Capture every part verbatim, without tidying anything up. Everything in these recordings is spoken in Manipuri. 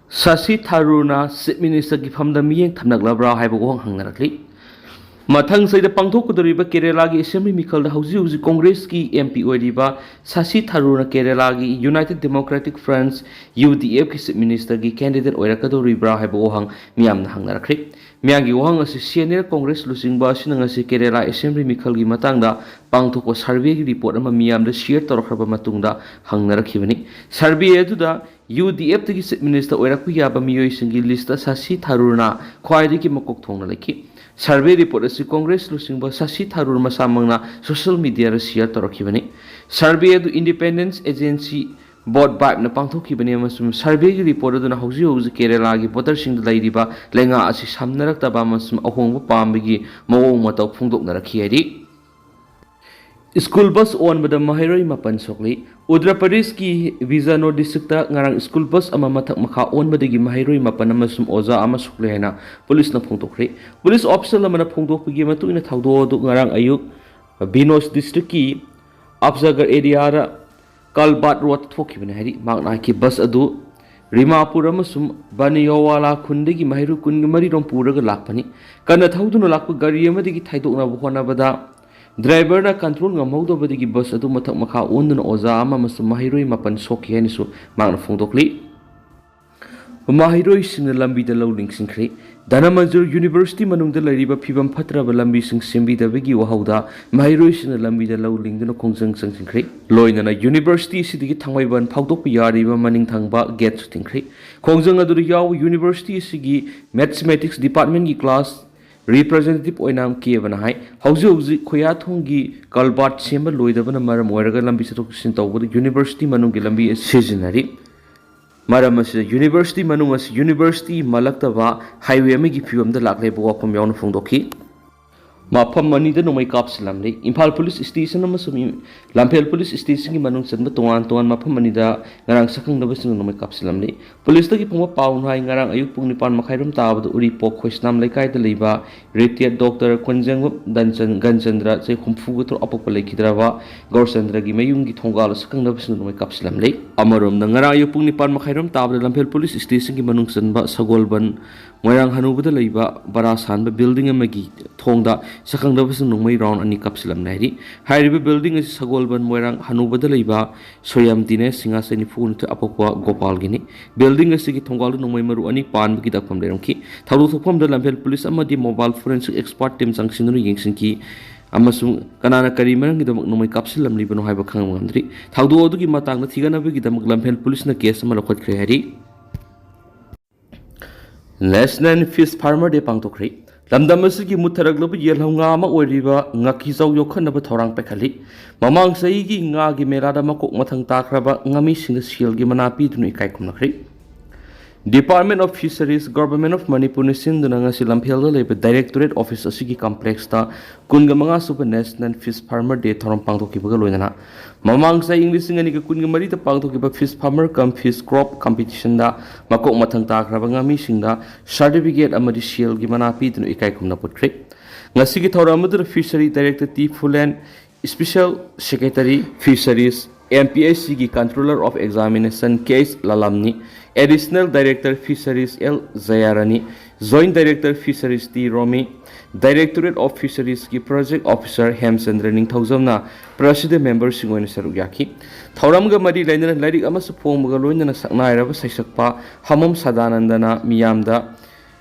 ꯁꯥꯁꯤ ꯊꯥꯔꯨꯔꯅ ꯆꯤꯐ ꯃꯤꯅꯤꯁꯇꯔꯒꯤ ꯐꯝꯗ ꯃꯤꯠꯌꯦꯡ ꯊꯝꯂꯛꯂꯕ꯭ꯔꯥ ꯍꯥꯏꯕ ꯋꯥꯍꯪ ꯍꯪꯅꯔꯛꯂꯤ꯫ ꯃꯊꯪ ꯆꯍꯤꯗ ꯄꯥꯡꯊꯣꯛꯀꯗꯧꯔꯤꯕ ꯀꯦꯔꯦꯂꯥꯒꯤ ꯑꯦꯁꯦꯝꯕ꯭ꯂꯤ ꯃꯤꯈꯜꯗ ꯍꯧꯖꯤꯛ ꯍꯧꯖꯤꯛ ꯀꯣꯡꯒ꯭ꯔꯦꯁꯀꯤ ꯑꯦꯝ ꯄꯤ ꯑꯣꯏꯔꯤꯕ ꯁꯥꯁꯤ ꯊꯥꯔꯨꯔꯅ ꯀꯦꯔꯦꯂꯥꯒꯤ ꯌꯨꯅꯥꯏꯇꯦꯗ ꯗꯦꯃꯣꯀ꯭ꯔꯦꯇꯤꯛ ꯐ꯭ꯔꯟꯁ, ꯌꯨ ꯗꯤ ꯑꯦꯐꯀꯤ ꯆꯤꯐ ꯃꯤꯅꯤꯁꯇꯔꯒꯤ ꯀꯦꯟꯗꯤꯗꯦꯠ ꯑꯣꯏꯔꯛꯀꯗꯧꯔꯤꯕ꯭ꯔꯥ ꯍꯥꯏꯕ ꯋꯥꯍꯪ ꯃꯤꯌꯥꯝꯅ ꯍꯪꯅꯔꯛꯈ꯭ꯔꯤ꯫ ꯃꯤꯌꯥꯝꯒꯤ ꯋꯥꯍꯪ ꯑꯁꯤ ꯁꯦꯅꯤꯌꯔ ꯀꯣꯡꯒ꯭ꯔꯦꯁ ꯂꯨꯆꯤꯡꯕ ꯑꯁꯤꯅ ꯉꯁꯤ ꯀꯦꯔꯦꯂꯥ ꯑꯦꯁꯦꯝꯕ꯭ꯂꯤ ꯃꯤꯈꯜꯒꯤ ꯃꯇꯥꯡꯗ ꯄꯥꯡꯊꯣꯛꯄ ꯁꯔꯚꯦꯒꯤ ꯔꯤꯄꯣꯔꯠ ꯑꯃ ꯃꯤꯌꯥꯝꯗ ꯁꯤꯌꯔ ꯇꯧꯔꯛꯈ꯭ꯔꯕ ꯃꯇꯨꯡꯗ ꯍꯪꯅꯔꯛꯈꯤꯕꯅꯤ꯫ ꯁꯔꯚꯦ ꯑꯗꯨꯗ ꯌꯨ ꯗꯤ ꯑꯦꯐꯇꯒꯤ ꯆꯤꯐ ꯃꯤꯅꯤꯁꯇꯔ ꯑꯣꯏꯔꯛꯄ ꯌꯥꯕ ꯃꯤꯑꯣꯏꯁꯤꯡꯒꯤ ꯂꯤꯁꯇ ꯁꯥꯁꯤ ꯊꯥꯔꯨꯔꯅ ꯈ꯭ꯋꯥꯏꯗꯒꯤ ꯃꯀꯣꯛ ꯊꯣꯡꯅ ꯂꯩꯈꯤ꯫ ꯁꯔꯚꯦ ꯔꯤꯄꯣꯔꯠ ꯑꯁꯤ ꯀꯣꯡꯒ꯭ꯔꯦꯁ ꯂꯨꯆꯤꯡꯕ ꯁꯥꯁꯤ ꯊꯥꯔꯨꯔ ꯃꯁꯥꯃꯛꯅ ꯁꯣꯁꯤꯌꯦꯜ ꯃꯤꯗꯤꯌꯥꯗ ꯁꯤꯌꯔ ꯇꯧꯔꯛꯈꯤꯕꯅꯤ꯫ ꯁꯔꯚꯦ ꯑꯗꯨ ꯏꯟꯗꯤꯄꯦꯟꯗꯦꯟꯁ ꯑꯦꯖꯦꯟꯁꯤ ꯚꯣꯠ ꯕꯥꯏꯞꯅ ꯄꯥꯡꯊꯣꯛꯈꯤꯕꯅꯤ ꯑꯃꯁꯨꯡ ꯁꯔꯚꯦꯒꯤ ꯔꯤꯄꯣꯔꯠ ꯑꯗꯨꯅ ꯍꯧꯖꯤꯛ ꯍꯧꯖꯤꯛ ꯀꯦꯔꯦꯂꯥꯒꯤ ꯚꯣꯇꯔꯁꯤꯡꯗ ꯂꯩꯔꯤꯕ ꯂꯩꯉꯥꯛ ꯑꯁꯤ ꯁꯝꯅꯔꯛꯇꯕ ꯑꯃꯁꯨꯡ ꯑꯍꯣꯡꯕ ꯄꯥꯝꯕꯒꯤ ꯃꯑꯣꯡ ꯃꯇꯧ ꯐꯣꯡꯗꯣꯛꯅꯔꯛꯈꯤ ꯍꯥꯏꯔꯤ꯫ ꯁ꯭ꯀꯨꯜ ꯕꯁ ꯑꯣꯟꯕꯗ ꯃꯍꯩꯔꯣꯏ ꯃꯥꯄꯟ ꯁꯣꯛꯂꯤ꯫ ꯎꯠꯇꯔ ꯄ꯭ꯔꯗꯦꯁꯀꯤ ꯕꯤꯖꯥꯅꯣꯔ ꯗꯤꯁꯇ꯭ꯔꯤꯛꯇ ꯉꯔꯥꯡ ꯁ꯭ꯀꯨꯜ ꯕꯁ ꯑꯃ ꯃꯊꯛ ꯃꯈꯥ ꯑꯣꯟꯕꯗꯒꯤ ꯃꯍꯩꯔꯣꯏ ꯃꯥꯄꯟ ꯑꯃꯁꯨꯡ ꯑꯣꯖꯥ ꯑꯃ ꯁꯣꯛꯂꯦ ꯍꯥꯏꯅ ꯄꯨꯂꯤꯁꯅ ꯐꯣꯡꯗꯣꯛꯈ꯭ꯔꯦ꯫ ꯄꯨꯂꯤꯁ ꯑꯣꯐꯤꯁꯦꯜ ꯑꯃꯅ ꯐꯣꯡꯗꯣꯛꯄꯒꯤ ꯃꯇꯨꯡ ꯏꯟꯅ ꯊꯧꯗꯣꯛ ꯑꯗꯨ ꯉꯔꯥꯡ ꯑꯌꯨꯛ ꯕꯤꯅꯣꯁ ꯗꯤꯁꯇ꯭ꯔꯤꯛꯀꯤ ꯑꯐꯖꯒꯔ ꯑꯦꯔꯤꯌꯥꯗ ꯀꯜꯕꯥꯠ ꯔꯣꯗ ꯊꯣꯛꯈꯤꯕꯅꯤ ꯍꯥꯏꯔꯤ꯫ ꯃꯍꯥꯛꯅ ꯍꯥꯏꯈꯤ, ꯕꯁ ꯑꯗꯨ ꯔꯤꯃꯥꯄꯨꯔ ꯑꯃꯁꯨꯡ ꯕꯅꯤꯌꯣꯋꯥꯂꯥ ꯈꯨꯟꯗꯒꯤ ꯃꯍꯩꯔꯣꯏ ꯀꯨꯟꯒ ꯃꯔꯤꯔꯣꯝ ꯄꯨꯔꯒ ꯂꯥꯛꯄꯅꯤ꯫ ꯀꯟꯅ ꯊꯧꯗꯨꯅ ꯂꯥꯛꯄ ꯒꯥꯔꯤ ꯑꯃꯗꯒꯤ ꯊꯩꯗꯣꯛꯅꯕ ꯍꯣꯠꯅꯕꯗ ꯗ꯭ꯔꯥꯏꯚꯔꯅ ꯀꯟꯇ꯭ꯔꯣꯜ ꯉꯝꯍꯧꯗꯕꯗꯒꯤ ꯕꯁ ꯑꯗꯨ ꯃꯊꯛ ꯃꯈꯥ ꯑꯣꯟꯗꯨꯅ ꯑꯣꯖꯥ ꯑꯃ ꯑꯃꯁꯨꯡ ꯃꯍꯩꯔꯣꯏ ꯃꯥꯄꯟ ꯁꯣꯛꯈꯤ ꯍꯥꯏꯅꯁꯨ ꯃꯍꯥꯛꯅ ꯐꯣꯡꯗꯣꯛꯂꯤ꯫ ꯃꯍꯩꯔꯣꯏꯁꯤꯡꯅ ꯂꯝꯕꯤꯗ ꯂꯧ ꯂꯤꯡꯁꯤꯟꯈ꯭ꯔꯦ꯫ ꯙꯅꯃꯟꯖꯨꯔ ꯌꯨꯅꯤꯚꯔꯁꯤꯇꯤ ꯃꯅꯨꯡꯗ ꯂꯩꯔꯤꯕ ꯐꯤꯕꯝ ꯐꯠꯇ꯭ꯔꯕ ꯂꯝꯕꯤꯁꯤꯡ ꯁꯦꯝꯕꯤꯗꯕꯒꯤ ꯋꯥꯍꯧꯗ ꯃꯍꯩꯔꯣꯏꯁꯤꯡꯅ ꯂꯝꯕꯤꯗ ꯂꯧ ꯂꯤꯡꯗꯨꯅ ꯈꯣꯡꯖꯪ ꯆꯪꯁꯤꯟꯈ꯭ꯔꯦ꯫ ꯂꯣꯏꯅꯅ ꯌꯨꯅꯤꯚꯔꯁꯤꯇꯤ ꯑꯁꯤꯗꯒꯤ ꯊꯥꯡꯃꯩꯕꯟ ꯐꯥꯎꯗꯣꯛꯄ ꯌꯥꯔꯤꯕ ꯃꯅꯤꯡ ꯊꯪꯕ ꯒꯦꯠꯁꯨ ꯊꯤꯡꯈ꯭ꯔꯦ꯫ ꯈꯣꯡꯖꯪ ꯑꯗꯨꯗ ꯌꯥꯎꯕ ꯌꯨꯅꯤꯚꯔꯁꯤꯇꯤ ꯑꯁꯤꯒꯤ ꯃꯦꯊꯃꯦꯇꯤꯛꯁ ꯗꯤꯄꯥꯔꯠꯃꯦꯟꯒꯤ ꯀ꯭ꯂꯥꯁ ꯔꯤꯄ꯭ꯔꯖꯦꯟꯇꯦꯇꯤꯚ ꯑꯣꯏꯅ ꯀꯦꯕꯅ ꯍꯥꯏ, ꯍꯧꯖꯤꯛ ꯍꯧꯖꯤꯛ ꯈꯣꯌꯥꯊꯣꯡꯒꯤ ꯀꯜꯕꯥꯔꯠ ꯁꯦꯝꯕ ꯂꯣꯏꯗꯕꯅ ꯃꯔꯝ ꯑꯣꯏꯔꯒ ꯂꯝꯕꯤ ꯆꯠꯊꯣꯛ ꯆꯠꯁꯤꯟ ꯇꯧꯕꯗ ꯌꯨꯅꯤꯚꯔꯁꯤꯇꯤ ꯃꯅꯨꯡꯒꯤ ꯂꯝꯕꯤ ꯑꯁꯤ ꯁꯤꯖꯤꯟꯅꯔꯤ꯫ ꯃꯔꯝ ꯑꯁꯤꯅ ꯌꯨꯅꯤꯚꯔꯁꯤꯇꯤ ꯃꯅꯨꯡ ꯑꯁꯤ ꯌꯨꯅꯤꯚꯔꯁꯤꯇꯤ ꯃꯥꯜꯂꯛꯇꯕ ꯍꯥꯏꯋꯦ ꯑꯃꯒꯤ ꯐꯤꯕꯝꯗ ꯂꯥꯛꯂꯦ ꯍꯥꯏꯕ ꯋꯥꯐꯝ ꯌꯥꯎꯅ ꯐꯣꯡꯗꯣꯛꯈꯤ꯫ ꯃꯐꯝ ꯑꯅꯤꯗ ꯅꯣꯡꯃꯩ ꯀꯥꯞꯁꯤꯜꯂꯝꯂꯤ꯫ ꯏꯝꯐꯥꯜ ꯄꯨꯂꯤꯁ ꯁ꯭ꯇꯦꯁꯟ ꯑꯃꯁꯨꯡ ꯂꯝꯐꯦꯜ ꯄꯨꯂꯤꯁ ꯁ꯭ꯇꯦꯁꯟꯒꯤ ꯃꯅꯨꯡ ꯆꯟꯕ ꯇꯣꯉꯥꯟ ꯇꯣꯉꯥꯟꯕ ꯃꯐꯝ ꯑꯅꯤꯗ ꯉꯔꯥꯡ ꯁꯛꯈꯪꯗꯕꯁꯤꯡꯅ ꯅꯣꯡꯃꯩ ꯀꯥꯞꯁꯤꯜꯂꯝꯂꯤ꯫ ꯄꯨꯂꯤꯁꯇꯒꯤ ꯐꯪꯕ ꯄꯥꯎꯅ ꯍꯥꯏ, ꯉꯔꯥꯡ ꯑꯌꯨꯛ ꯄꯨꯡ ꯅꯤꯄꯥꯟ ꯃꯈꯥꯏꯔꯣꯝ ꯇꯥꯕꯗ ꯎꯔꯤꯄꯣꯛ ꯈꯣꯏꯁꯅꯥꯝ ꯂꯩꯀꯥꯏꯗ ꯂꯩꯕ ꯔꯤꯇꯤꯌꯔ ꯗꯣꯛꯇꯔ ꯀꯣꯟꯖꯦꯡꯕꯝ ꯗꯟꯆꯟ-, ꯒꯟꯆꯟꯗ꯭ꯔ, ꯆꯍꯤ ꯍꯨꯝꯐꯨꯒ ꯇꯔꯨꯛ, ꯑꯄꯣꯛꯄ ꯂꯩꯈꯤꯗ꯭ꯔꯕ ꯒꯧꯔꯆꯟꯗ꯭ꯔꯒꯤ ꯃꯌꯨꯝꯒꯤ ꯊꯣꯡꯒꯥꯜꯗ ꯁꯛꯈꯪꯗꯕꯁꯤꯡꯅ ꯅꯣꯡꯃꯩ ꯀꯥꯞꯁꯤꯜꯂꯝꯂꯤ꯫ ꯑꯃꯔꯣꯝꯗ, ꯉꯔꯥꯡ ꯑꯌꯨꯛ ꯄꯨꯡ ꯅꯤꯄꯥꯟ ꯃꯈꯥꯏꯔꯣꯝ ꯇꯥꯕꯗ ꯂꯝꯐꯦꯜ ꯄꯨꯂꯤꯁ ꯁ꯭ꯇꯦꯁꯟꯒꯤ ꯃꯅꯨꯡ ꯆꯟꯕ ꯁꯒꯣꯜꯕꯟ ꯃꯣꯏꯔꯥꯡ ꯍꯅꯨꯕꯗ ꯂꯩꯕ ꯕꯔꯥ ꯁꯥꯟꯕ ꯕꯤꯜꯗꯤꯡ ꯑꯃꯒꯤ ꯊꯣꯡꯗ ꯁꯛꯈꯪꯗꯕꯁꯤꯡ ꯅꯣꯡꯃꯩ ꯔꯥꯎꯟ ꯑꯅꯤ ꯀꯥꯞꯁꯤꯜꯂꯝꯂꯦ ꯍꯥꯏꯔꯤ꯫ ꯍꯥꯏꯔꯤꯕ ꯕꯤꯜꯗꯤꯡ ꯑꯁꯤ ꯁꯒꯣꯜꯕꯟ ꯃꯣꯏꯔꯥꯡ ꯍꯅꯨꯕꯗ ꯂꯩꯕ ꯁꯣꯌꯥꯝ ꯗꯤꯅꯦꯁ ꯁꯤꯡꯍ, ꯆꯍꯤ ꯅꯤꯐꯨꯅꯤꯊꯣꯏ, ꯑꯄꯣꯛꯄ ꯒꯣꯄꯥꯜꯒꯤꯅꯤ꯫ ꯕꯤꯜꯗꯤꯡ ꯑꯁꯤꯒꯤ ꯊꯣꯡꯒꯥꯜꯗ ꯅꯣꯡꯃꯩ ꯃꯔꯨ ꯑꯅꯤ ꯄꯥꯟꯕꯒꯤ ꯗꯥꯛꯐꯝ ꯂꯩꯔꯝꯈꯤ꯫ ꯊꯧꯗꯣꯛ ꯊꯣꯛꯐꯝꯗ ꯂꯝꯐꯦꯜ ꯄꯨꯂꯤꯁ ꯑꯃꯗꯤ ꯃꯣꯕꯥꯏꯜ ꯐꯣꯔꯦꯟꯁꯤꯛ ꯑꯦꯛꯁꯄꯥꯔꯠ ꯇꯤꯝ ꯆꯪꯁꯤꯟꯗꯨꯅ ꯌꯦꯡꯁꯤꯟꯈꯤ ꯑꯃꯁꯨꯡ ꯀꯅꯥꯅ ꯀꯔꯤ ꯃꯔꯝꯒꯤꯗꯃꯛ ꯅꯣꯡꯃꯩ ꯀꯥꯞꯁꯤꯜꯂꯝꯂꯤꯕꯅꯣ ꯍꯥꯏꯕ ꯈꯪꯕ ꯉꯝꯗ꯭ꯔꯤ꯫ ꯊꯧꯗꯣꯛ ꯑꯗꯨꯒꯤ ꯃꯇꯥꯡꯗ ꯊꯤꯒꯠꯅꯕꯒꯤꯗꯃꯛ ꯂꯝꯐꯦꯜ ꯄꯨꯂꯤꯁꯅ ꯀꯦꯁ ꯑꯃ ꯂꯧꯈꯠꯈ꯭ꯔꯦ ꯍꯥꯏꯔꯤ꯫ National Fish Farmer Day ꯄꯥꯡꯊꯣꯛꯈ꯭ꯔꯦ꯫ ꯂꯝꯗꯝ ꯑꯁꯤꯒꯤ ꯃꯨꯠꯊꯔꯛꯂꯕ ꯌꯦꯜꯍꯧ ꯉꯥ ꯑꯃ ꯑꯣꯏꯔꯤꯕ ꯉꯥꯀꯤꯖꯧ ꯌꯣꯛꯈꯠꯅꯕ ꯊꯧꯔꯥꯡ ꯄꯥꯏꯈꯠꯂꯤ꯫ ꯃꯃꯥꯡ ꯆꯍꯤꯒꯤ ꯉꯥꯒꯤ ꯃꯦꯂꯥꯗ ꯃꯀꯣꯛ ꯃꯊꯪ ꯇꯥꯈ꯭ꯔꯕ ꯉꯥꯃꯤꯁꯤꯡꯗ ꯁꯦꯜꯒꯤ ꯃꯅꯥ ꯄꯤꯗꯨꯅ ꯏꯀꯥꯏ ꯈꯨꯝꯅꯈ꯭ꯔꯦ꯫ Department of Fisheries, Government of ꯃꯅꯤꯄꯨꯔꯅ ꯁꯤꯟꯗꯨꯅ ꯉꯁꯤ ꯂꯝꯐꯦꯜꯗ ꯂꯩꯕ Directorate Office ꯑꯁꯤꯒꯤ complexꯇ ꯀꯨꯟꯒ ꯃꯉꯥ ꯁꯨꯕ National Fish Farmer Day ꯊꯧꯔꯝ ꯄꯥꯡꯊꯣꯛꯈꯤꯕꯒ ꯂꯣꯏꯅꯅ ꯃꯃꯥꯡ ꯆꯍꯤ ꯏꯪ ꯂꯤꯁꯤꯡ ꯑꯅꯤꯒ ꯀꯨꯟꯒ ꯃꯔꯤꯗ ꯄꯥꯡꯊꯣꯛꯈꯤꯕ Fish Farmer cum Fish Crop Competitionꯗ ꯃꯀꯣꯛ ꯃꯊꯪ ꯇꯥꯈ꯭ꯔꯕ ꯉꯥꯃꯤꯁꯤꯡꯗ certificate ꯑꯃꯗꯤ ꯁꯦꯜꯒꯤ ꯃꯅꯥ ꯄꯤꯗꯨꯅ ꯏꯀꯥꯏ ꯈꯨꯝꯅꯕ ꯎꯠꯈ꯭ꯔꯦ꯫ ꯉꯁꯤꯒꯤ ꯊꯧꯔꯝ ꯑꯗꯨꯗ Fishery Director T Phulen, Special Secretary Fisheries, M P H Cꯒꯤ Controller of Examination K H ꯂꯥꯂꯥꯝꯅꯤ, Additional Director Fisheries ꯑꯦꯜ ꯖꯌꯥꯔꯥꯅꯤ, Joint Director Fisheries ꯇꯤ ꯔꯣꯃꯤ, Directorate of Fisheriesꯀꯤ Project Officer Hemchandra Ningthoujam President memberꯁꯤꯡ ꯑꯣꯏꯅ ꯁꯔꯨꯛ ꯌꯥꯈꯤ꯫ ꯊꯧꯔꯝꯒ ꯃꯔꯤ ꯂꯩꯅꯅ ꯂꯥꯏꯔꯤꯛ ꯑꯃꯁꯨ ꯐꯣꯡꯕꯒ ꯂꯣꯏꯅꯅ ꯁꯛꯅꯥꯏꯔꯕ ꯁꯩꯁꯛꯄ ꯍꯃꯝ ꯁꯗꯥꯅꯟꯗꯅ ꯃꯤꯌꯥꯝꯗ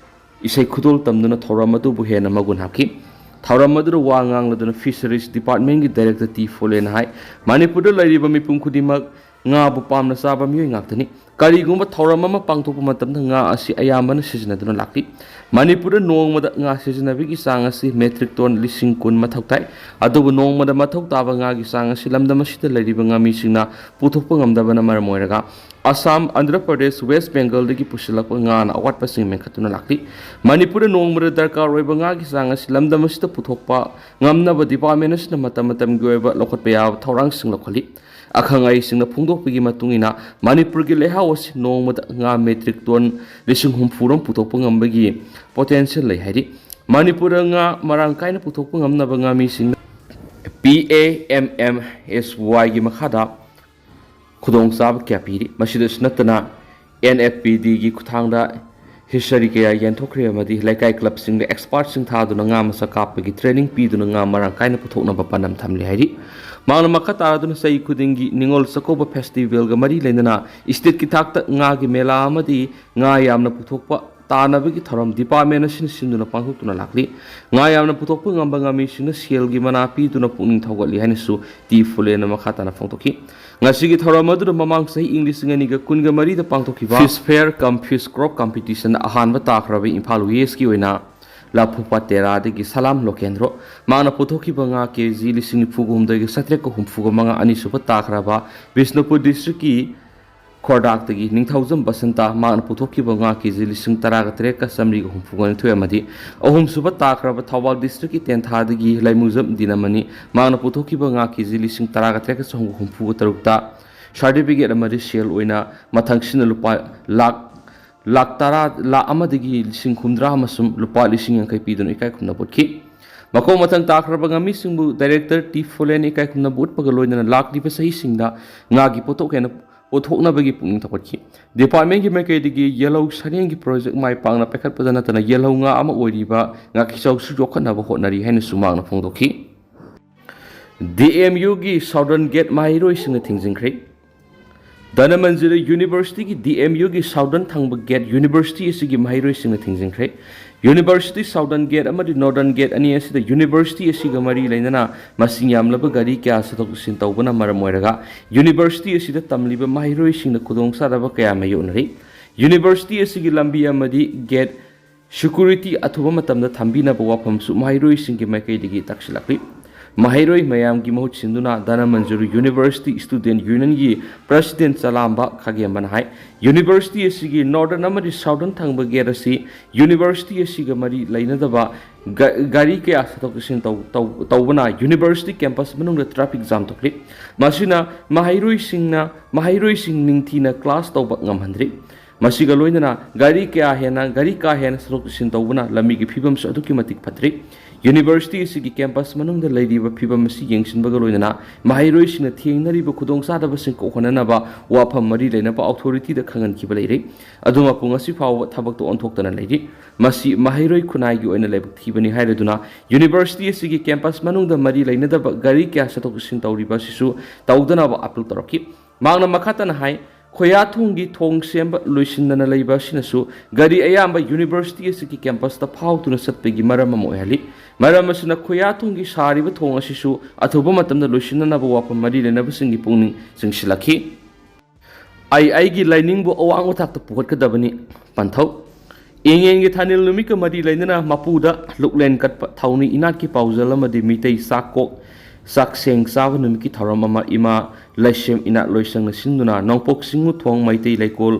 ꯏꯁꯩ ꯈꯨꯗꯣꯜ ꯇꯝꯗꯨꯅ ꯊꯧꯔꯝ ꯑꯗꯨꯕꯨ ꯍꯦꯟꯅ ꯃꯒꯨꯟ ꯍꯥꯞꯈꯤ꯫ ꯊꯧꯔꯝ ꯑꯗꯨꯗ ꯋꯥ ꯉꯥꯡꯂꯗꯨꯅ Fisheries Departmentꯀꯤ Director ꯇꯤ ꯐꯨꯂꯦꯟꯅ ꯍꯥꯏ, ꯃꯅꯤꯄꯨꯔꯗ ꯂꯩꯔꯤꯕ ꯃꯤꯄꯨꯝ ꯈꯨꯗꯤꯡꯃꯛ ꯉꯥꯕꯨ ꯄꯥꯝꯅ ꯆꯥꯕ ꯃꯤꯑꯣꯏ ꯉꯥꯛꯇꯅꯤ꯫ ꯀꯔꯤꯒꯨꯝꯕ ꯊꯧꯔꯝ ꯑꯃ ꯄꯥꯡꯊꯣꯛꯄ ꯃꯇꯝꯗ ꯉꯥ ꯑꯁꯤ ꯑꯌꯥꯝꯕꯅ ꯁꯤꯖꯤꯟꯅꯗꯨꯅ ꯂꯥꯛꯂꯤ꯫ ꯃꯅꯤꯄꯨꯔꯗ ꯅꯣꯡꯃꯗ ꯉꯥ ꯁꯤꯖꯤꯟꯅꯕꯒꯤ ꯆꯥꯡ ꯑꯁꯤ metric ton ꯂꯤꯁꯤꯡ ꯀꯨꯟ ꯃꯊꯧ ꯇꯥꯏ꯫ ꯑꯗꯨꯕꯨ ꯅꯣꯡꯃꯗ ꯃꯊꯧ ꯇꯥꯕ ꯉꯥꯒꯤ ꯆꯥꯡ ꯑꯁꯤ ꯂꯝꯗꯝ ꯑꯁꯤꯗ ꯂꯩꯔꯤꯕ ꯉꯥꯃꯤꯁꯤꯡꯅ ꯄꯨꯊꯣꯛꯄ ꯉꯝꯗꯕꯅ ꯃꯔꯝ ꯑꯣꯏꯔꯒ ꯑꯁꯥꯝ, ꯑꯟꯙ꯭ꯔ ꯄ꯭ꯔꯗꯦꯁ, ꯋꯦꯁ ꯕꯦꯡꯒꯜꯗꯒꯤ ꯄꯨꯁꯤꯜꯂꯛꯄ ꯉꯥꯅ ꯑꯋꯥꯠꯄꯁꯤꯡ ꯃꯦꯟꯈꯠꯇꯨꯅ ꯂꯥꯛꯂꯤ꯫ ꯃꯅꯤꯄꯨꯔꯗ ꯅꯣꯡꯃꯗ ꯗꯔꯀꯥꯔ ꯑꯣꯏꯕ ꯉꯥꯒꯤ ꯆꯥꯡ ꯑꯁꯤ ꯂꯝꯗꯝ ꯑꯁꯤꯗ ꯄꯨꯊꯣꯛꯄ ꯉꯝꯅꯕ department ꯑꯁꯤꯅ ꯃꯇꯝ ꯃꯇꯝꯒꯤ ꯑꯣꯏꯕ ꯂꯧꯈꯠꯄ ꯌꯥꯕ ꯊꯧꯔꯥꯡꯁꯤꯡ ꯂꯧꯈꯠꯂꯤ꯫ ꯑꯈꯪ ꯑꯍꯩꯁꯤꯡꯅ ꯐꯣꯡꯗꯣꯛꯄꯒꯤ ꯃꯇꯨꯡ ꯏꯟꯅ, ꯃꯅꯤꯄꯨꯔꯒꯤ ꯂꯩꯍꯥꯎ ꯑꯁꯤ ꯅꯣꯡꯃꯗ ꯉꯥ metric ton ꯂꯤꯁꯤꯡ ꯍꯨꯝꯐꯨ ꯔꯣꯝ ꯄꯨꯊꯣꯛꯄ ꯉꯝꯕꯒꯤ potential ꯂꯩ ꯍꯥꯏꯔꯤ꯫ ꯃꯅꯤꯄꯨꯔꯗ ꯉꯥ ꯃꯔꯥꯡ ꯀꯥꯏꯅ ꯄꯨꯊꯣꯛꯄ ꯉꯝꯅꯕ ꯉꯥꯃꯤꯁꯤꯡꯅ P A M M S Y ꯒꯤ ꯃꯈꯥꯗ ꯈꯨꯗꯣꯡꯆꯥꯕ ꯀꯌꯥ ꯄꯤꯔꯤ꯫ ꯃꯁꯤꯗꯁꯨ ꯅꯠꯇꯅ, N F P D ꯒꯤ ꯈꯨꯠꯊꯥꯡꯗ hatchery ꯀꯌꯥ ꯌꯦꯟꯊꯣꯛꯈ꯭ꯔꯦ ꯑꯃꯗꯤ ꯂꯩꯀꯥꯏ club ꯁꯤꯡꯗ expert ꯁꯤꯡ ꯊꯥꯗꯨꯅ ꯉꯥ ꯃꯆꯥ ꯀꯥꯞꯄꯒꯤ training ꯄꯤꯗꯨꯅ ꯉꯥ ꯃꯔꯥꯡ ꯀꯥꯏꯅ ꯄꯨꯊꯣꯛꯅꯕ ꯄꯥꯟꯗꯝ ꯊꯝꯂꯤ ꯍꯥꯏꯔꯤ꯫ ꯃꯍꯥꯛꯅ ꯃꯈꯥ ꯇꯥꯔꯗꯨꯅ ꯆꯍꯤ ꯈꯨꯗꯤꯡꯒꯤ ꯅꯤꯉꯣꯜ ꯆꯥꯛꯀꯧꯕ festival ꯒ ꯃꯔꯤ ꯂꯩꯅꯅ state ꯀꯤ ꯊꯥꯛꯇ ꯉꯥꯒꯤ ꯃꯦꯂꯥ ꯑꯃꯗꯤ ꯉꯥ ꯌꯥꯝꯅ ꯄꯨꯊꯣꯛꯄ ꯇꯥꯅꯕꯒꯤ ꯊꯧꯔꯝ department ꯑꯁꯤꯅ ꯁꯤꯟꯗꯨꯅ ꯄꯥꯡꯊꯣꯛꯇꯨꯅ ꯂꯥꯛꯂꯤ꯫ ꯉꯥ ꯌꯥꯝꯅ ꯄꯨꯊꯣꯛꯄ ꯉꯝꯕ ꯉꯥꯃꯤꯁꯤꯡꯅ ꯁꯦꯜꯒꯤ ꯃꯅꯥ ꯄꯤꯗꯨꯅ ꯄꯨꯛꯅꯤꯡ ꯊꯧꯒꯠꯂꯤ ꯍꯥꯏꯅꯁꯨ ꯇꯤ ꯐꯨꯂꯦꯅ ꯃꯈꯥ ꯇꯥꯅ ꯐꯣꯡꯗꯣꯛꯈꯤ꯫ ꯉꯁꯤꯒꯤ ꯊꯧꯔꯝ ꯑꯗꯨꯗ ꯃꯃꯥꯡ ꯆꯍꯤ ꯏꯪ ꯂꯤꯁꯤꯡ ꯑꯅꯤꯒ ꯀꯨꯟꯒ ꯃꯔꯤꯗ ꯄꯥꯡꯊꯣꯛꯈꯤꯕ Fish Fair cum Fish Crop Competition ꯑꯍꯥꯟꯕ ꯇꯥꯈ꯭ꯔꯕ ꯏꯝꯐꯥꯜ West ꯀꯤ ꯑꯣꯏꯅ ꯂꯐꯨꯄꯥꯠ ꯇꯦꯔꯥꯗꯒꯤ ꯁꯂꯥꯝ ꯂꯣꯀꯦꯟꯗ꯭ꯔꯣ꯫ ꯃꯍꯥꯛꯅ ꯄꯨꯊꯣꯛꯈꯤꯕ ꯉꯥ ꯀꯦ ꯖꯤ ꯂꯤꯁꯤꯡ ꯅꯤꯐꯨꯒ ꯍꯨꯝꯗꯣꯏꯒ ꯆꯥꯇ꯭ꯔꯦꯠꯀ ꯍꯨꯝꯐꯨꯒ ꯃꯉꯥ꯫ ꯑꯅꯤꯁꯨꯕ ꯇꯥꯈ꯭ꯔꯕ ꯕꯤꯁꯅꯨꯄꯨꯔ district ꯀꯤ ꯈꯣꯔꯗꯥꯛꯇꯒꯤ ꯅꯤꯡꯊꯧꯖꯝ ꯕꯁꯟꯇ꯫ ꯃꯍꯥꯛꯅ ꯄꯨꯊꯣꯛꯈꯤꯕ ꯉꯥ ꯀꯦ ꯖꯤ ꯂꯤꯁꯤꯡ ꯇꯔꯥꯒ ꯇꯔꯦꯠꯀ ꯆꯥꯃꯔꯤꯒ ꯍꯨꯝꯐꯨꯒ ꯅꯤꯊꯣꯏ ꯑꯃꯗꯤ ꯑꯍꯨꯝꯁꯨꯕ ꯇꯥꯈ꯭ꯔꯕ ꯊꯧꯕꯥꯜ district ꯀꯤ ꯇꯦꯟꯊꯥꯗꯒꯤ ꯂꯩꯃꯨꯖꯝ ꯗꯤꯅꯃꯅꯤ꯫ ꯃꯍꯥꯛꯅ ꯄꯨꯊꯣꯛꯈꯤꯕ ꯉꯥ ꯀꯦ ꯖꯤ ꯂꯤꯁꯤꯡ ꯇꯔꯥꯒ ꯇꯔꯦꯠꯀ ꯆꯍꯨꯝꯒ ꯍꯨꯝꯐꯨꯒ ꯇꯔꯨꯛꯇ certificate ꯑꯃꯗꯤ ꯁꯦꯜ ꯑꯣꯏꯅ ꯃꯊꯪꯁꯤꯠꯅ ꯂꯨꯄꯥ ꯂꯥꯈ, ꯂꯥꯈ ꯇꯔꯥ, ꯂꯥꯈ ꯑꯃꯗꯒꯤ ꯂꯤꯁꯤꯡ ꯍꯨꯝꯗ꯭ꯔꯥ ꯑꯃꯁꯨꯡ ꯂꯨꯄꯥ ꯂꯤꯁꯤꯡ ꯌꯥꯡꯈꯩ ꯄꯤꯗꯨꯅ ꯏꯀꯥꯏ ꯈꯨꯝꯅꯕ ꯎꯠꯈꯤ꯫ ꯃꯈꯣꯡ ꯃꯊꯪ ꯇꯥꯈ꯭ꯔꯕ ꯉꯥꯃꯤꯁꯤꯡꯕꯨ director ꯇꯤ ꯐꯨꯂꯦꯟ ꯏꯀꯥꯏ ꯈꯨꯝꯅꯕ ꯎꯠꯄꯒ ꯂꯣꯏꯅꯅ ꯂꯥꯛꯂꯤꯕ ꯆꯍꯤꯁꯤꯡꯗ ꯉꯥꯒꯤ ꯄꯣꯠꯊꯣꯛ ꯍꯦꯟꯅ ꯄꯨꯊꯣꯛꯅꯕꯒꯤ ꯄꯨꯛꯅꯤꯡ ꯊꯧꯒꯠꯈꯤ꯫ Department ꯀꯤ ꯃꯥꯏꯀꯩꯗꯒꯤ ꯌꯦꯜꯍꯧ ꯁꯔꯦꯡꯒꯤ project ꯃꯥꯏ ꯄꯥꯛꯅ ꯄꯥꯏꯈꯠꯄꯗ ꯅꯠꯇꯅ ꯌꯦꯜꯍꯧ ꯉꯥ ꯑꯃ ꯑꯣꯏꯔꯤꯕ ꯉꯥꯀꯤꯆꯧꯁꯨ ꯌꯣꯛꯈꯠꯅꯕ ꯍꯣꯠꯅꯔꯤ ꯍꯥꯏꯅꯁꯨ ꯃꯍꯥꯛꯅ ꯐꯣꯡꯗꯣꯛꯈꯤ꯫ D M U ꯒꯤ Southern Gate ꯃꯍꯩꯔꯣꯏꯁꯤꯡꯅ ꯊꯤꯡꯖꯤꯟꯈ꯭ꯔꯦ꯫ ꯙꯅꯃꯟꯖꯨꯔꯤ University ꯒꯤ D M U ꯒꯤ Southern ꯊꯪꯕ gate university ꯑꯁꯤꯒꯤ ꯃꯍꯩꯔꯣꯏꯁꯤꯡꯅ ꯊꯤꯡꯖꯤꯟꯈ꯭ꯔꯦ꯫ University Southern Gate ꯑꯃꯗꯤ Northern Gate ꯑꯅꯤ ꯑꯁꯤꯗ university ꯑꯁꯤꯒ ꯃꯔꯤ ꯂꯩꯅꯅ ꯃꯁꯤꯡ ꯌꯥꯝꯂꯕ ꯒꯥꯔꯤ ꯀꯌꯥ ꯆꯠꯊꯣꯛ ꯆꯠꯁꯤꯟ ꯇꯧꯕꯅ ꯃꯔꯝ ꯑꯣꯏꯔꯒ university ꯑꯁꯤꯗ ꯇꯝꯂꯤꯕ ꯃꯍꯩꯔꯣꯏꯁꯤꯡꯅ ꯈꯨꯗꯣꯡꯆꯥꯗꯕ ꯀꯌꯥ ꯃꯥꯌꯣꯛꯅꯔꯤ꯫ University ꯑꯁꯤꯒꯤ ꯂꯝꯕꯤ ꯑꯃꯗꯤ gate security ꯑꯊꯨꯕ ꯃꯇꯝꯗ ꯊꯝꯕꯤꯅꯕ ꯋꯥꯐꯝꯁꯨ ꯃꯍꯩꯔꯣꯏꯁꯤꯡꯒꯤ ꯃꯥꯏꯀꯩꯗꯒꯤ ꯇꯥꯛꯁꯤꯜꯂꯛꯂꯤ꯫ ꯃꯍꯩꯔꯣꯏ ꯃꯌꯥꯝꯒꯤ ꯃꯍꯨꯠ ꯁꯤꯟꯗꯨꯅ ꯙꯅꯃꯟꯖꯨꯔꯤ University Student Unionꯒꯤ President ꯆꯂꯥꯝꯕ ꯈꯥꯒꯦꯝꯕꯅ ꯍꯥꯏ, university ꯑꯁꯤꯒꯤ Northern ꯑꯃꯗꯤ Southern ꯊꯪꯕ gate ꯑꯁꯤ university ꯑꯁꯤꯒ ꯃꯔꯤ ꯂꯩꯅꯗꯕ ꯒ-, ꯒꯥꯔꯤ ꯀꯌꯥ ꯆꯠꯊꯣꯛ ꯆꯠꯁꯤꯟ ꯇꯧ-, ꯇꯧ-, ꯇꯧꯕꯅ university campus ꯃꯅꯨꯡꯗ traffic jam ꯊꯣꯛꯂꯤ꯫ ꯃꯁꯤꯅ ꯃꯍꯩꯔꯣꯏꯁꯤꯡꯅ, ꯃꯍꯩꯔꯣꯏꯁꯤꯡ ꯅꯤꯡꯊꯤꯅ class ꯇꯧꯕ ꯉꯝꯍꯟꯗ꯭ꯔꯤ꯫ ꯃꯁꯤꯒ ꯂꯣꯏꯅꯅ ꯒꯥꯔꯤ ꯀꯌꯥ ꯍꯦꯟꯅ, ꯒꯥꯔꯤ ꯀꯥ ꯍꯦꯟꯅ ꯆꯠꯊꯣꯛ ꯆꯠꯁꯤꯟ ꯇꯧꯕꯅ ꯂꯝꯕꯤꯒꯤ ꯐꯤꯕꯝꯁꯨ ꯑꯗꯨꯛꯀꯤ ꯃꯇꯤꯛ ꯐꯠꯇ꯭ꯔꯤ꯫ University ꯑꯁꯤꯒꯤ campus ꯃꯅꯨꯡꯗ ꯂꯩꯔꯤꯕ ꯐꯤꯕꯝ ꯑꯁꯤ ꯌꯦꯡꯁꯤꯟꯕꯒ ꯂꯣꯏꯅꯅ ꯃꯍꯩꯔꯣꯏꯁꯤꯡꯅ ꯊꯦꯡꯅꯔꯤꯕ ꯈꯨꯗꯣꯡꯆꯥꯗꯕꯁꯤꯡ ꯀꯣꯛꯍꯟꯅꯅꯕ ꯋꯥꯐꯝ ꯃꯔꯤ ꯂꯩꯅꯕ authorityꯗ ꯈꯪꯍꯟꯈꯤꯕ ꯂꯩꯔꯤ꯫ ꯑꯗꯨ ꯃꯄꯨꯡ ꯑꯁꯤ ꯐꯥꯎꯕ ꯊꯕꯛꯇ ꯑꯣꯟꯊꯣꯛꯇꯅ ꯂꯩꯔꯤ꯫ ꯃꯁꯤ ꯃꯍꯩꯔꯣꯏ ꯈꯨꯟꯅꯥꯏꯒꯤ ꯑꯣꯏꯅ ꯂꯥꯏꯕꯛ ꯊꯤꯕꯅꯤ ꯍꯥꯏꯔꯗꯨꯅ university ꯑꯁꯤꯒꯤ campus ꯃꯅꯨꯡꯗ ꯃꯔꯤ ꯂꯩꯅꯗꯕ ꯒꯥꯔꯤ ꯀꯌꯥ ꯆꯠꯊꯣꯛ ꯆꯠꯁꯤꯟ ꯇꯧꯔꯤꯕ ꯑꯁꯤꯁꯨ ꯇꯧꯗꯅꯕ appeal ꯇꯧꯔꯛꯈꯤ꯫ ꯃꯍꯥꯛꯅ ꯃꯈꯥ ꯇꯥꯅ ꯍꯥꯏ, ꯈꯣꯌꯥꯊꯣꯡꯒꯤ ꯊꯣꯡ ꯁꯦꯝꯕ ꯂꯣꯏꯁꯤꯟꯗꯅ ꯂꯩꯕ ꯑꯁꯤꯅꯁꯨ ꯒꯥꯔꯤ ꯑꯌꯥꯝꯕ university ꯑꯁꯤꯒꯤ campusꯇ ꯐꯥꯎꯗꯨꯅ ꯆꯠꯄꯒꯤ ꯃꯔꯝ ꯑꯃ ꯑꯣꯏꯍꯜꯂꯤ꯫ ꯃꯔꯝ ꯑꯁꯤꯅ ꯈꯣꯌꯥꯊꯣꯡꯒꯤ ꯁꯥꯔꯤꯕ ꯊꯣꯡ ꯑꯁꯤꯁꯨ ꯑꯊꯨꯕ ꯃꯇꯝꯗ ꯂꯣꯏꯁꯤꯟꯅꯅꯕ ꯋꯥꯐꯝ ꯃꯔꯤ ꯂꯩꯅꯕꯁꯤꯡꯒꯤ ꯄꯨꯛꯅꯤꯡ ꯆꯤꯡꯁꯤꯜꯂꯛꯈꯤ꯫ ꯑꯩ ꯑꯩꯒꯤ ꯂꯥꯏꯅꯤꯡꯕꯨ ꯑꯋꯥꯡꯕ ꯊꯥꯛꯇ ꯄꯨꯈꯠꯀꯗꯕꯅꯤ꯫ ꯄꯟꯊꯧ꯫ ꯏꯪꯉꯦꯟꯒꯤ ꯊꯥꯅꯤꯜ ꯅꯨꯃꯤꯠꯀ ꯃꯔꯤ ꯂꯩꯅꯅ ꯃꯄꯨꯗ ꯂꯨꯛꯂꯦꯟ ꯀꯠꯄ, ꯊꯧꯅꯤ ꯏꯅꯥꯠꯀꯤ ꯄꯥꯎꯖꯦꯜ ꯑꯃꯗꯤ ꯃꯤꯇꯩ ꯆꯥꯛꯀꯣꯛ, ꯆꯥꯛꯁꯦꯡ ꯆꯥꯕ ꯅꯨꯃꯤꯠꯀꯤ ꯊꯧꯔꯝ ꯑꯃ ꯏꯃꯥ ꯂꯩꯁꯦꯝ ꯏꯅꯥꯠ ꯂꯣꯏꯁꯪꯅ ꯁꯤꯟꯗꯨꯅ ꯅꯣꯡꯄꯣꯛ ꯁꯤꯡꯉꯨꯊꯣꯡ ꯃꯩꯇꯩ ꯂꯩꯀꯣꯜ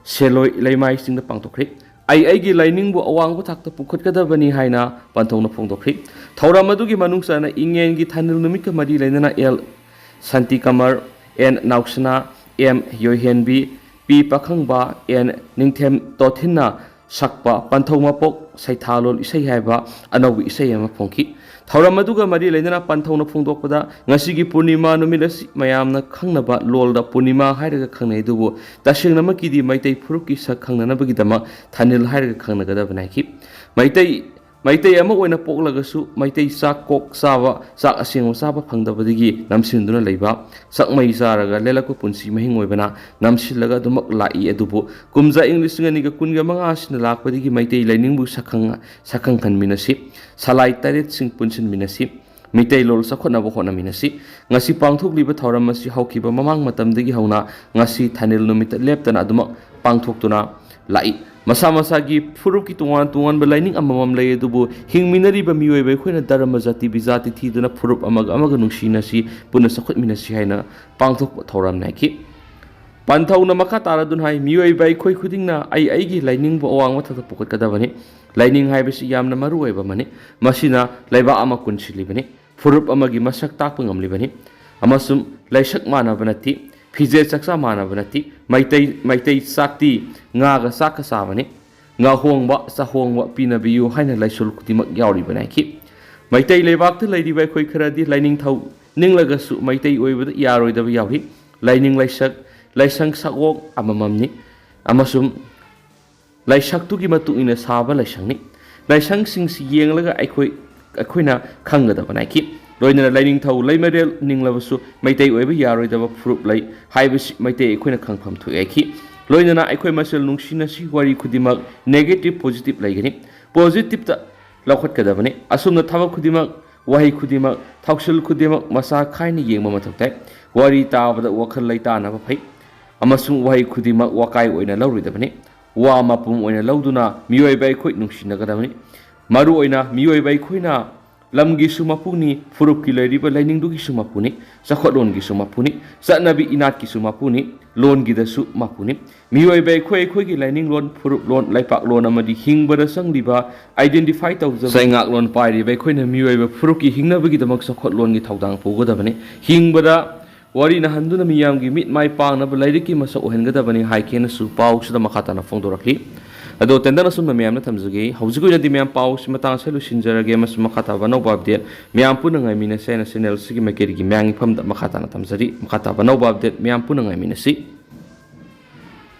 ꯁꯦꯂꯣꯏ ꯂꯩꯃꯥꯏꯁꯤꯡꯗ ꯄꯥꯡꯊꯣꯛꯈ꯭ꯔꯦ꯫ ꯑꯩ ꯑꯩꯒꯤ ꯂꯥꯏꯅꯤꯡꯕꯨ ꯑꯋꯥꯡꯕ ꯊꯥꯛꯇ ꯄꯨꯈꯠꯀꯗꯕꯅꯤ ꯍꯥꯏꯅ ꯄꯟꯊꯧꯅ ꯐꯣꯡꯗꯣꯛꯈ꯭ꯔꯦ꯫ ꯊꯧꯔꯝ ꯑꯗꯨꯒꯤ ꯃꯅꯨꯡ ꯆꯟꯅ ꯏꯪꯉꯦꯟꯒꯤ ꯊꯥꯅꯤꯜ ꯅꯨꯃꯤꯠꯀ ꯃꯔꯤ ꯂꯩꯅꯅ L Shanti Kamar, N Naosana, M Yoihenbi, P Pakhangba, N Ningthem ꯇꯣꯊꯤꯟꯅ ꯁꯛꯄ ꯄꯟꯊꯧ ꯃꯄꯣꯛ ꯁꯩꯊꯥꯂꯣꯜ ꯏꯁꯩ ꯍꯥꯏꯕ ꯑꯅꯧꯕ ꯏꯁꯩ ꯑꯃ ꯐꯣꯡꯈꯤ꯫ ꯊꯧꯔꯝ ꯑꯗꯨꯒ ꯃꯔꯤ ꯂꯩꯅꯅ ꯄꯟꯊꯧꯅ ꯐꯣꯡꯗꯣꯛꯄꯗ, ꯉꯁꯤꯒꯤ ꯄꯨꯔꯅꯤꯃꯥ ꯅꯨꯃꯤꯠ ꯑꯁꯤ ꯃꯌꯥꯝꯅ ꯈꯪꯅꯕ ꯂꯣꯜꯗ ꯄꯨꯔꯅꯤꯃꯥ ꯍꯥꯏꯔꯒ ꯈꯪꯅꯩ, ꯑꯗꯨꯕꯨ ꯇꯁꯦꯡꯅꯃꯛꯀꯤꯗꯤ ꯃꯩꯇꯩ ꯐꯨꯔꯨꯞꯀꯤ ꯁꯛ ꯈꯪꯅꯅꯕꯒꯤꯗꯃꯛ ꯊꯥꯅꯤꯜ ꯍꯥꯏꯔꯒ ꯈꯪꯅꯒꯗꯕꯅꯤ ꯍꯥꯏꯈꯤ꯫ ꯃꯩꯇꯩ ꯃꯩꯇꯩ ꯑꯃ ꯑꯣꯏꯅ ꯄꯣꯛꯂꯒꯁꯨ ꯃꯩꯇꯩ ꯆꯥꯛ ꯀꯣꯛ ꯆꯥꯕ, ꯆꯥꯛ ꯑꯁꯦꯡꯕ ꯆꯥꯕ ꯐꯪꯗꯕꯗꯒꯤ ꯅꯝꯁꯤꯟꯗꯨꯅ ꯂꯩꯕ, ꯁꯛꯃꯩ ꯆꯥꯔꯒ ꯂꯦꯜꯂꯛꯄ ꯄꯨꯟꯁꯤ ꯃꯍꯤꯡ ꯑꯣꯏꯕꯅ ꯅꯝꯁꯤꯜꯂꯒ ꯑꯗꯨꯃꯛ ꯂꯥꯛꯏ꯫ ꯑꯗꯨꯕꯨ ꯀꯨꯝꯖꯥ ꯏꯪ ꯂꯤꯁꯤꯡ ꯑꯅꯤꯒ ꯀꯨꯟꯒ ꯃꯉꯥ ꯑꯁꯤꯅ ꯂꯥꯛꯄꯗꯒꯤ ꯃꯩꯇꯩ ꯂꯥꯏꯅꯤꯡꯕꯨ ꯁꯛꯈꯪ-, ꯁꯛꯈꯪꯍꯟꯃꯤꯟꯅꯁꯤ, ꯁꯂꯥꯏ ꯇꯔꯦꯠꯁꯤꯡ ꯄꯨꯟꯁꯤꯟꯃꯤꯟꯅꯁꯤ, ꯃꯤꯇꯩꯂꯣꯟ ꯆꯥꯎꯈꯠꯅꯕ ꯍꯣꯠꯅꯃꯤꯟꯅꯁꯤ꯫ ꯉꯁꯤ ꯄꯥꯡꯊꯣꯛꯂꯤꯕ ꯊꯧꯔꯝ ꯑꯁꯤ ꯍꯧꯈꯤꯕ ꯃꯃꯥꯡ ꯃꯇꯝꯗꯒꯤ ꯍꯧꯅ ꯉꯁꯤ ꯊꯥꯅꯤꯜ ꯅꯨꯃꯤꯠꯇ ꯂꯦꯞꯇꯅ ꯑꯗꯨꯃꯛ ꯄꯥꯡꯊꯣꯛꯇꯨꯅ ꯂꯥꯛꯏ꯫ ꯃꯁꯥ ꯃꯁꯥꯒꯤ ꯐꯨꯔꯨꯞꯀꯤ ꯇꯣꯉꯥꯟ ꯇꯣꯉꯥꯟꯕ ꯂꯥꯏꯅꯤꯡ ꯑꯃꯃꯝ ꯂꯩ, ꯑꯗꯨꯕꯨ ꯍꯤꯡꯃꯤꯟꯅꯔꯤꯕ ꯃꯤꯑꯣꯏꯕ ꯑꯩꯈꯣꯏꯅ ꯙꯔꯃ, ꯖꯥꯇꯤ, ꯕꯤꯖꯥꯇꯤ ꯊꯤꯗꯨꯅ ꯐꯨꯔꯨꯞ ꯑꯃꯒ ꯑꯃꯒ ꯅꯨꯡꯁꯤꯅꯁꯤ, ꯄꯨꯟꯅ ꯆꯥꯎꯈꯠꯃꯤꯟꯅꯁꯤ ꯍꯥꯏꯅ ꯄꯥꯡꯊꯣꯛꯄ ꯊꯧꯔꯝꯅꯤ ꯍꯥꯏꯈꯤ꯫ ꯄꯟꯊꯧꯅ ꯃꯈꯥ ꯇꯥꯔꯗꯨꯅ ꯍꯥꯏ, ꯃꯤꯑꯣꯏꯕ ꯑꯩꯈꯣꯏ ꯈꯨꯗꯤꯡꯅ ꯑꯩ ꯑꯩꯒꯤ ꯂꯥꯏꯅꯤꯡꯕꯨ ꯑꯋꯥꯡꯕ ꯊꯥꯛꯇ ꯄꯨꯈꯠꯀꯗꯕꯅꯤ꯫ ꯂꯥꯏꯅꯤꯡ ꯍꯥꯏꯕꯁꯤ ꯌꯥꯝꯅ ꯃꯔꯨ ꯑꯣꯏꯕ ꯑꯃꯅꯤ꯫ ꯃꯁꯤꯅ ꯂꯩꯕꯥꯛ ꯑꯃ ꯀꯨꯟꯁꯤꯜꯂꯤꯕꯅꯤ꯫ ꯐꯨꯔꯨꯞ ꯑꯃꯒꯤ ꯃꯁꯛ ꯇꯥꯛꯄ ꯉꯝꯂꯤꯕꯅꯤ꯫ ꯑꯃꯁꯨꯡ ꯂꯥꯏꯁꯛ ꯃꯥꯟꯅꯕ ꯅꯠꯇꯦ, ꯐꯤꯖꯦꯠ ꯆꯥꯛꯆꯥ ꯃꯥꯟꯅꯕ ꯅꯠꯇꯦ꯫ ꯃꯩꯇꯩ, ꯃꯩꯇꯩ ꯆꯥꯛꯇꯤ ꯉꯥꯒ ꯆꯥꯛꯀ ꯆꯥꯕꯅꯤ꯫ ꯉꯥꯍꯣꯡꯕ, ꯆꯥꯍꯣꯡꯕ ꯄꯤꯅꯕꯤꯌꯨ ꯍꯥꯏꯅ ꯂꯥꯏꯁꯣꯜ ꯈꯨꯗꯤꯡꯃꯛ ꯌꯥꯎꯔꯤꯕꯅꯤ ꯍꯥꯏꯈꯤ꯫ ꯃꯩꯇꯩ ꯂꯩꯕꯥꯛꯇ ꯂꯩꯔꯤꯕ ꯑꯩꯈꯣꯏ ꯈꯔꯗꯤ ꯂꯥꯏꯅꯤꯡꯊꯧ ꯅꯤꯡꯂꯒꯁꯨ ꯃꯩꯇꯩ ꯑꯣꯏꯕꯗ ꯌꯥꯔꯣꯏꯗꯕ ꯌꯥꯎꯔꯤ꯫ ꯂꯥꯏꯅꯤꯡ ꯂꯥꯏꯁꯛ, ꯂꯥꯏꯁꯪ ꯁꯛꯑꯣꯡ ꯑꯃꯃꯝꯅꯤ꯫ ꯑꯃꯁꯨꯡ ꯂꯥꯏꯁꯛꯇꯨꯒꯤ ꯃꯇꯨꯡ ꯏꯟꯅ ꯁꯥꯕ ꯂꯥꯏꯁꯪꯅꯤ꯫ ꯂꯥꯏꯁꯪꯁꯤꯡꯁꯤ ꯌꯦꯡꯂꯒ ꯑꯩꯈꯣꯏ, ꯑꯩꯈꯣꯏꯅ ꯈꯪꯒꯗꯕ ꯅꯥꯏꯈꯤ꯫ ꯂꯣꯏꯅꯅ ꯂꯥꯏꯅꯤꯡꯊꯧ ꯂꯩꯃꯔꯦꯜ ꯅꯤꯡꯂꯕꯁꯨ ꯃꯩꯇꯩ ꯑꯣꯏꯕ ꯌꯥꯔꯣꯏꯗꯕ ꯐꯨꯔꯨꯞ ꯂꯩ ꯍꯥꯏꯕꯁꯤ ꯃꯩꯇꯩ ꯑꯩꯈꯣꯏꯅ ꯈꯪꯐꯝ ꯊꯣꯛꯏ ꯍꯥꯏꯈꯤ꯫ ꯂꯣꯏꯅꯅ ꯑꯩꯈꯣꯏ ꯃꯁꯦꯜ ꯅꯨꯡꯁꯤꯅꯁꯤ, ꯋꯥꯔꯤ ꯈꯨꯗꯤꯡꯃꯛ negative positive ꯂꯩꯒꯅꯤ꯫ Positiveꯇ ꯂꯧꯈꯠꯀꯗꯕꯅꯤ꯫ ꯑꯁꯨꯝꯅ ꯊꯕꯛ ꯈꯨꯗꯤꯡꯃꯛ, ꯋꯥꯍꯩ ꯈꯨꯗꯤꯡꯃꯛ, ꯊꯧꯁꯤꯜ ꯈꯨꯗꯤꯡꯃꯛ ꯃꯁꯥ ꯈꯥꯏꯅ ꯌꯦꯡꯕ ꯃꯊꯧ ꯇꯥꯏ꯫ ꯋꯥꯔꯤ ꯇꯥꯕꯗ ꯋꯥꯈꯜ ꯂꯩꯇꯥꯅꯕ ꯐꯩ꯫ ꯑꯃꯁꯨꯡ ꯋꯥꯍꯩ ꯈꯨꯗꯤꯡꯃꯛ ꯋꯥꯀꯥꯏ ꯑꯣꯏꯅ ꯂꯧꯔꯣꯏꯗꯕꯅꯤ꯫ ꯋꯥ ꯃꯄꯨꯝ ꯑꯣꯏꯅ ꯂꯧꯗꯨꯅ ꯃꯤꯑꯣꯏꯕ ꯑꯩꯈꯣꯏ ꯅꯨꯡꯁꯤꯅꯒꯗꯕꯅꯤ꯫ ꯃꯔꯨꯑꯣꯏꯅ ꯃꯤꯑꯣꯏꯕ ꯑꯩꯈꯣꯏꯅ ꯂꯝꯒꯤꯁꯨ ꯃꯄꯨꯅꯤ, ꯐꯨꯔꯨꯞꯀꯤ ꯂꯩꯔꯤꯕ ꯂꯥꯏꯅꯤꯡꯗꯨꯒꯤꯁꯨ ꯃꯄꯨꯅꯤ, ꯆꯥꯎꯈꯠꯂꯣꯟꯒꯤꯁꯨ ꯃꯄꯨꯅꯤ, ꯆꯠꯅꯕꯤ ꯏꯅꯥꯠꯀꯤꯁꯨ ꯃꯄꯨꯅꯤ, ꯂꯣꯟꯒꯤꯗꯁꯨ ꯃꯄꯨꯅꯤ꯫ ꯃꯤꯑꯣꯏꯕ ꯑꯩꯈꯣꯏ ꯑꯩꯈꯣꯏꯒꯤ ꯂꯥꯏꯅꯤꯡꯂꯣꯟ, ꯐꯨꯔꯨꯞꯂꯣꯟ, ꯂꯩꯄꯥꯛꯂꯣꯟ ꯑꯃꯗꯤ ꯍꯤꯡꯕꯗ ꯆꯪꯂꯤꯕ identify ꯇꯧꯖꯕ ꯆꯩꯉꯥꯛꯂꯣꯟ ꯄꯥꯏꯔꯤꯕ ꯑꯩꯈꯣꯏꯅ ꯃꯤꯑꯣꯏꯕ ꯐꯨꯔꯨꯞꯀꯤ ꯍꯤꯡꯅꯕꯒꯤꯗꯃꯛ ꯆꯥꯎꯈꯠꯂꯣꯟꯒꯤ ꯊꯧꯗꯥꯡ ꯄꯨꯒꯗꯕꯅꯤ꯫ ꯍꯤꯡꯕꯗ ꯋꯥꯔꯤ ꯅꯍꯟꯗꯨꯅ ꯃꯤꯌꯥꯝꯒꯤ ꯃꯤꯠ ꯃꯥꯏ ꯄꯥꯡꯅꯕ ꯂꯥꯏꯔꯤꯛꯀꯤ ꯃꯁꯛ ꯑꯣꯏꯍꯟꯒꯗꯕꯅꯤ ꯍꯥꯏꯈꯤꯅꯁꯨ ꯄꯥꯎꯁꯤꯗ ꯃꯈꯥ ꯇꯥꯅ ꯐꯣꯡꯗꯣꯔꯛꯂꯤ꯫ ꯑꯗꯣ ꯇꯦꯟꯗꯟ ꯑꯁꯨꯝꯅ ꯃꯌꯥꯝꯅ ꯊꯝꯖꯒꯦ꯫ ꯍꯧꯖꯤꯛꯀꯤ ꯑꯣꯏꯅꯗꯤ ꯃꯌꯥꯝ ꯄꯥꯎꯁꯤ ꯃꯇꯥꯡ ꯑꯁꯤꯗ ꯂꯣꯏꯁꯤꯟꯖꯔꯒꯦ ꯑꯃꯁꯨꯡ ꯃꯈꯥ ꯇꯥꯕ ꯑꯅꯧꯕ update ꯃꯌꯥꯝ ꯄꯨꯟꯅ ꯉꯥꯏꯃꯤꯟꯅꯁꯦ ꯍꯥꯏꯅ channel ꯑꯁꯤꯒꯤ ꯃꯥꯏꯀꯩꯗꯒꯤ ꯃꯌꯥꯝꯒꯤ ꯐꯝꯗ ꯃꯈꯥ ꯇꯥꯅ ꯊꯝꯖꯔꯤ꯫ ꯃꯈꯥ ꯇꯥꯕ ꯑꯅꯧꯕ update ꯃꯌꯥꯝ ꯄꯨꯟꯅ ꯉꯥꯏꯃꯤꯟꯅꯁꯤ꯫